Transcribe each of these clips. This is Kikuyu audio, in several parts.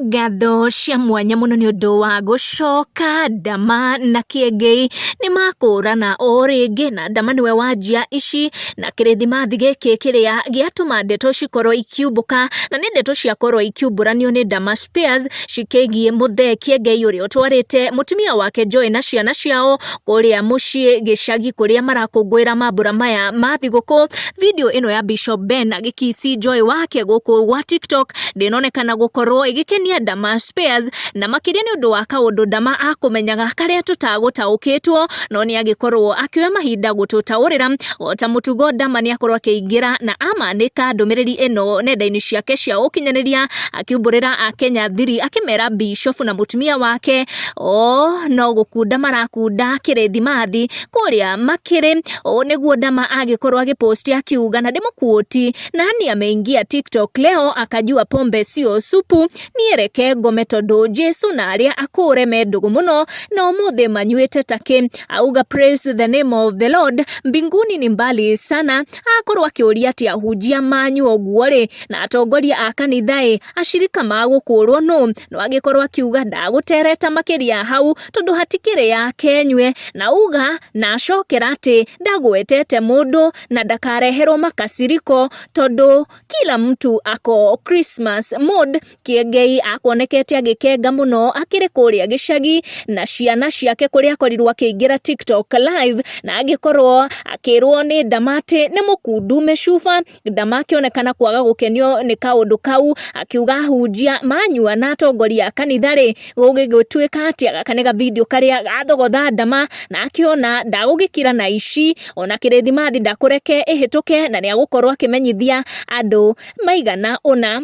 Ngatho cia mwanya mũno nĩ ũndũ wa gũcoka Ndama na Kĩengei nĩ makũrana o rĩngĩ, na Ndama nĩwe wanjia ici na kĩrĩthimathi gĩkĩ kĩrĩa gĩatũma ndeto cikorwo ikiumbũka, na nĩ ndeto ciakorwo ikiumbũranio nĩ Ndama Spears cikĩgiĩ mũthee Kĩengei ũrĩa ũtwarĩte mũtumia wake Joy na ciana ciao kũrĩa mũciĩ gĩcagi kũrĩa marakũngũĩra mambũra maya ma thigũkũ. Video ĩno ya Bishop Ben agĩkici Joy wake gũkũ gwa TikTok ndĩnonekana gũkorwo ĩgĩkenia Dama Spears, na makĩria nĩ ũndũ wa kaũndũ Dama akũmenyaga karĩa tũtagũtaũkĩtwo, no nĩ agĩkorwo akĩoya mahinda gũtũtaũrĩra. O ta mũtugo, Dama nĩ akorwo akĩingĩra na amanĩka ndũmĩrĩri ĩno nenda-inĩ ciake cia ũkinyanĩria, akiumbũrĩra Akenya thiri akĩmera Bishop na mũtumia wake o no gũkunda marakunda kĩrĩthimathi kũrĩa makĩrĩ. Ũũ nĩguo Dama agĩkorwo agĩposti akiuga, na ndĩmũkuoti, "Nani ameingia TikTok leo akajua pombe sio supu? Niĩ reke ngome tondũ Jesu na arĩa akũre me ndũgũ mũno na ũmũthĩ manyuĩte takĩ." Auga, "Praise the name of the Lord, mbinguni ni mbali sana." Akorwo akĩũria atĩ ahunjia manyua ũguo rĩ, na atongoria a kanitha ĩ, acirika magũkũrwo nũ? No agĩkorwo akiuga ndagũtereta makĩria hau tondũ hatikĩrĩ yake nyue, na uga na acokera atĩ ndagwetete mũndũ na ndakareherwo makasiriko tondũ kila mtu ako Christmas mood. Kĩengei akuonekete agĩkenga mũno akĩrĩ kũrĩa gĩcagi na ciana ciake, kũrĩa akorirwo akĩingĩra TikTok live na agĩkorwo akĩrwo nĩ Ndama atĩ nĩ mũkundu mĩcuba. Ndama akĩonekana kwaga gũkenio nĩ kaũndũ kau, akiuga ahunjia manyua na atongoria a kanitha rĩ, gũgĩgĩtuĩka atĩa? Gaka nĩ gavideo karĩa gathogotha Ndama na akĩona ndagũgĩkira na ici ona kĩrĩthimathi ndakũreke ĩhĩtũke, na nĩ agũkorwo akĩmenyithia andũ maigana ũna.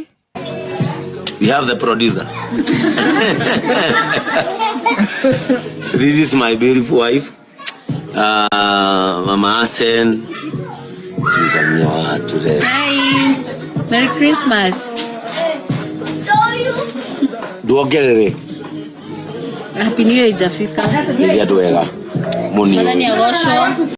We have the producer. This is my beautiful wife, Mama Asen. Susan watu leo. Hi. Merry Christmas. Nduongerere. Happy New Year ijafika. Nĩria andũ wega. Mwathani Mũnini. agocwo.